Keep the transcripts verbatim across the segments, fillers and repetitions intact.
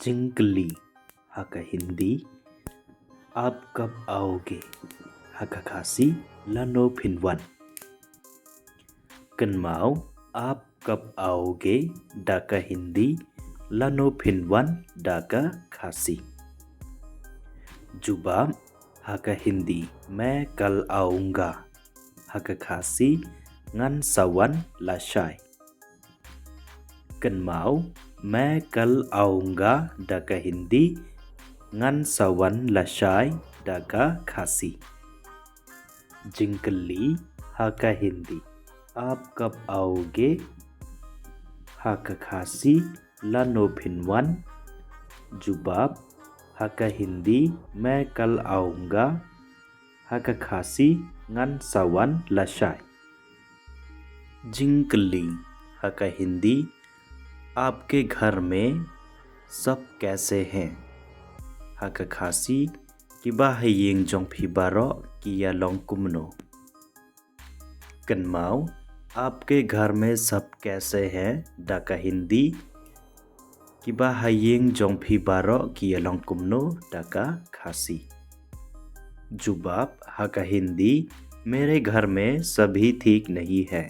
Jingkylli ha ka Hindi, आप कब आओगे? Ha ka Khasi, lano phin wan? Kynmaw, आप कब आओगे da ka Hindi, lano phin wan da ka Khasi. Jubab ha ka Hindi, मैं कल आऊँगा. Ha ka Khasi, ngan sa wan lashai. Kynmaw, मैं कल आऊँगा da ka Hindi, ngan sa wan lashai da ka Khasi. Jingkylli ha ka Hindi, आप कब आओगे? Ha ka Khasi, lano phin wan? Jubab ha ka Hindi, मैं कल आऊँगा. Ha ka Khasi, ngan sa wan lashai. Jingkylli ha ka Hindi, आपके घर में सब कैसे हैं? Ha ka Khasi, kiba ha ïing jong phi baroh ki ïalong kumno? Kynmaw, आपके घर में सब कैसे हैं da ka Hindi, kiba ha ïing jong phi baroh ki ïalong kumno da ka Khasi. Jubab ha ka Hindi, मेरे घर में सभी ठीक नहीं है.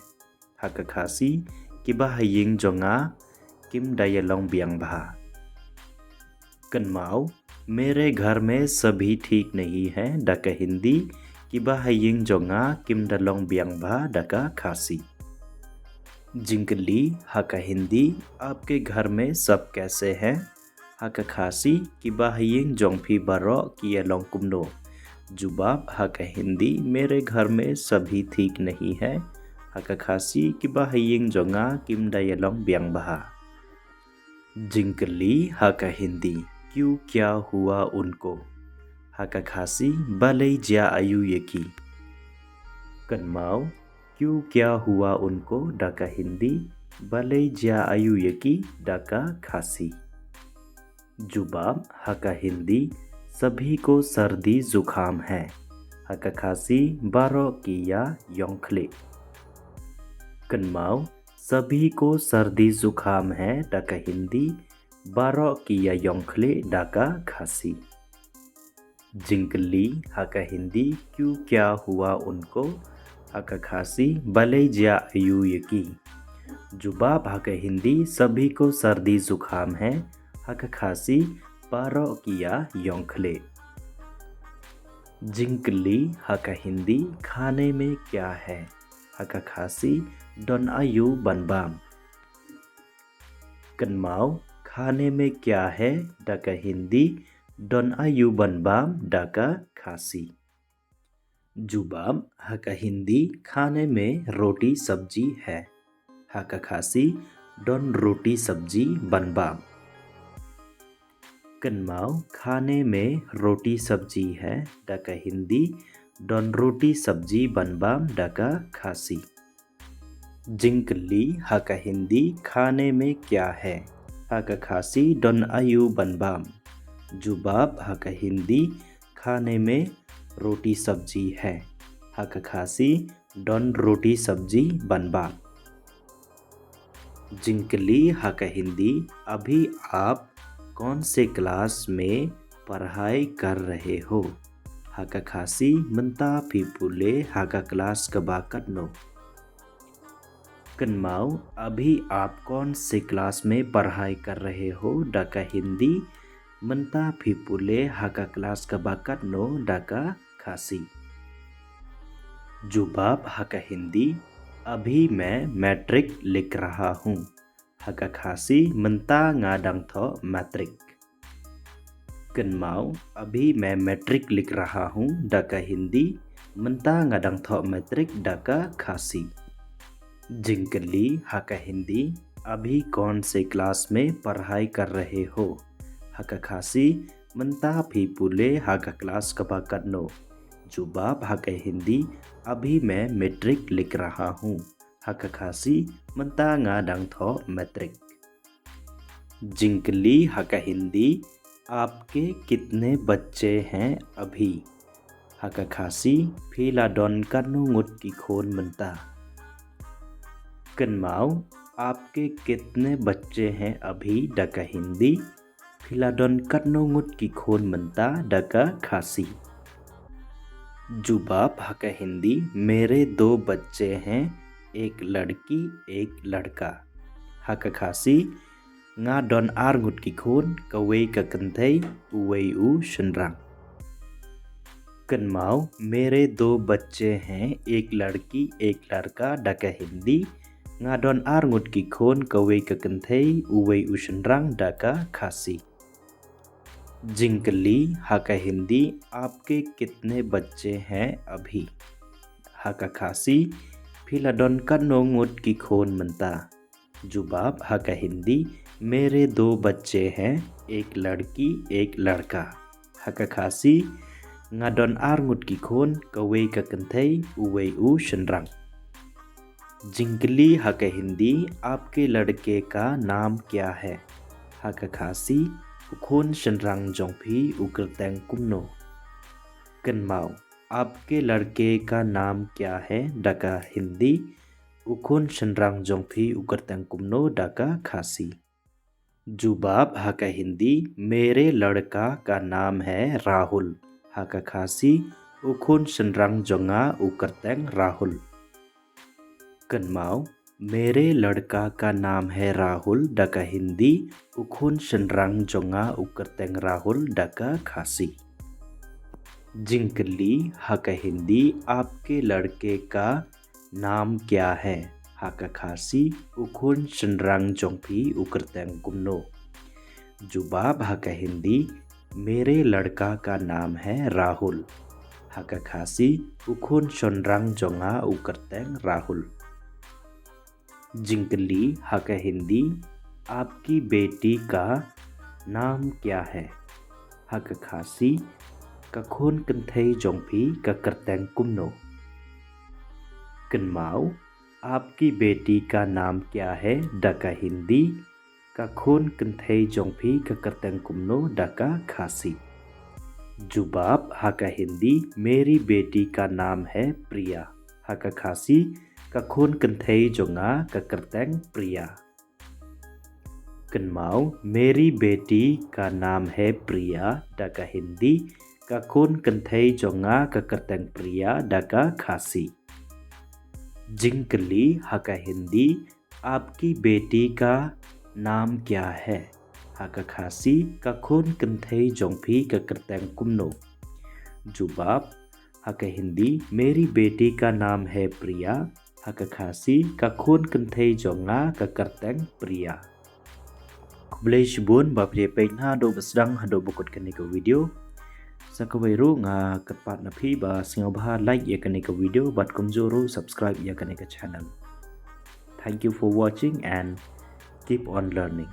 Ha ka Khasi, kiba ha ïing jong nga kim da ïalong biang bha. Kynmaw, मेरे घर में सभी ठीक नहीं है da ka Hindi, kiba ha ïing jong nga kim da long biang bha da ka Khasi. Jingkylli ha ka Hindi, आपके घर में सब कैसे हैं? Ha ka Khasi, kiba ha ïing jong phi baroh ki ïalong kumno? Jubab ha ka Hindi, मेरे घर में सभी ठीक नहीं है. Ha ka Khasi, kiba ha ïing jong nga kim da ïalong biang bha. Jingkylli ha ka Hindi, क्यों क्या हुआ उनको? Ha ka Khasi, balei jia aïu ïa ki? Kynmaw, क्यों क्या हुआ उनको da ka Hindi, balei jia aïu ïa ki da ka Khasi. Jubab ha ka Hindi, सभी को सर्दी जुकाम है. Ha ka Khasi, baroh ki ïa ïong khlieh. Kynmaw, सभी को सर्दी जुकाम है da ka Hindi, baroh ki ïa ïong khlieh da ka Khasi. Jingkylli ha ka Hindi, क्यों क्या हुआ उनको? Ha ka Khasi, balei jia aïu ïa ki? Jubab ha ka Hindi, सभी को सर्दी जुकाम है. Ha ka Khasi, baroh ki ïa ïong khlieh. Jingkylli ha ka Hindi, खाने में क्या है? Ha ka Khasi, don aïu ban bam? Kynmaw, खाने में क्या है da ka Hindi, don aïu ban bam da ka Khasi. Jubab ha ka Hindi, खाने में रोटी सब्जी है. Ha ka Khasi, don roti sabji ban bam. Kynmaw, खाने में रोटी सब्जी है da ka Hindi, don roti sabji ban bam da ka Khasi. Jingkylli ha ka Hindi, खाने में क्या है? Ha ka Khasi, don aïu ban bam? Jubab ha ka Hindi, खाने में रोटी सब्जी है. Ha ka Khasi, don roti sabji ban bam. Jingkylli ha ka Hindi, अभी आप कौन से क्लास में पढ़ाई कर रहे हो? Ha ka Khasi, mynta phi pule ha ka klas kaba katno? Kynmaw, अभी आप कौन से क्लास में पढ़ाई कर रहे हो da ka Hindi, mynta phi pule ha ka klas kaba katno da ka Khasi. Jubab ha ka Hindi, अभी मैं मैट्रिक लिख रहा हूँ. Ha ka Khasi, mynta nga dang thoh matrik. Kynmaw, अभी मैं मैट्रिक लिख रहा हूँ da ka Hindi, mynta nga dang thoh matrik da ka Khasi. Jingkylli ha ka Hindi, अभी कौन से क्लास में पढ़ाई कर रहे हो? Ha ka Khasi, mynta phi pule ha ka klas kaba katno? Jubab ha ka Hindi, अभी मैं मैट्रिक लिख रहा हूँ. Ha ka Khasi, mynta nga dang thoh matrik. Jingkylli ha ka Hindi, आपके कितने बच्चे हैं अभी? Ha ka Khasi, phi la don katno ngut ki khun mynta? Kynmaw, आपके कितने बच्चे हैं अभी da ka Hindi, Phi la don katno ngut ki khun mynta da ka Khasi? Jubab ha ka Hindi, मेरे दो बच्चे हैं, एक लड़की, एक लड़का. Ha ka Khasi, nga don ar ngut ki khun, kawei ka kynthei, uwei u shynrang. Kynmaw, मेरे दो बच्चे हैं, एक लड़की, एक लड़का, da ka Hindi, nga don ar ngut ki khun, kawei ka kynthei, uwei u shynrang, da ka Khasi. Jingkylli ha ka Hindi, आपके कितने बच्चे हैं अभी? Ha ka Khasi, phi la don katno ngut ki khun mynta? Jubab ha ka Hindi, मेरे दो बच्चे हैं, एक लड़की, एक लड़का. Ha ka Khasi, nga don ar ngut ki khun, kawei ka kynthei, uwei u shynrang. Jingkylli ha ka Hindi, आपके लड़के का नाम क्या है? Ha ka Khasi, u khun shynrang jong phi u kyrteng kumno? Kynmaw, आपके लड़के का नाम क्या है? Da ka Hindi, u khun shynrang jong phi u kyrteng kumno? Da ka Khasi. Jubab ha ka Hindi, मेरे लड़का का नाम है राहुल. Ha ka Khasi, u khun shynrang jong nga u kyrteng Rahul. Kynmaw, मेरे लड़का का नाम है राहुल, da ka Hindi, u khun shynrang jong nga u kyrteng Rahul, da ka Khasi. Jingkylli ha ka Hindi, आपके लड़के का नाम क्या है? Ha ka Khasi, u khun shynrang jong phi u kyrteng kumno? Jubab ha ka Hindi, मेरे लड़का का नाम है राहुल. Ha ka Khasi, u khun shynrang jong nga u kyrteng Rahul. Jingkylli ha ka Hindi, आपकी बेटी का नाम क्या है? Ha ka Khasi, ka khun kynthei jong phi ka kyrteng kumno? Kynmaw, आपकी बेटी का नाम क्या है? Da ka Hindi, ka khun kynthei jong phi ka kyrteng kumno? Da ka Khasi. Jubab ha ka Hindi, मेरी बेटी का नाम है प्रिया. Ha ka Khasi, ka khun kynthei jong nga ka kyrteng Priya. Kynmaw, मेरी बेटी का नाम है प्रिया, da ka Hindi, ka khun kynthei jong nga ka kyrteng Priya, da ka Khasi. Jingkylli ha ka Hindi, आपकी बेटी का नाम क्या है? Ha ka Khasi, ka khun kynthei jong phi ka kyrteng kumno? Jubab ha ka Hindi, मेरी बेटी का नाम है प्रिया. Ha ka Khasi, ka khun kynthei jong nga ka kyrteng Priya. Khublei shibun ba phi peit haduh ba sdang haduh ba kut kane ka video. Sa kawei ruh nga kyrpad na phi ba sngewbha like ïa kane ka video bad kumjuh ruh subscribe ïa kane ka channel. Thank you for watching and keep on learning.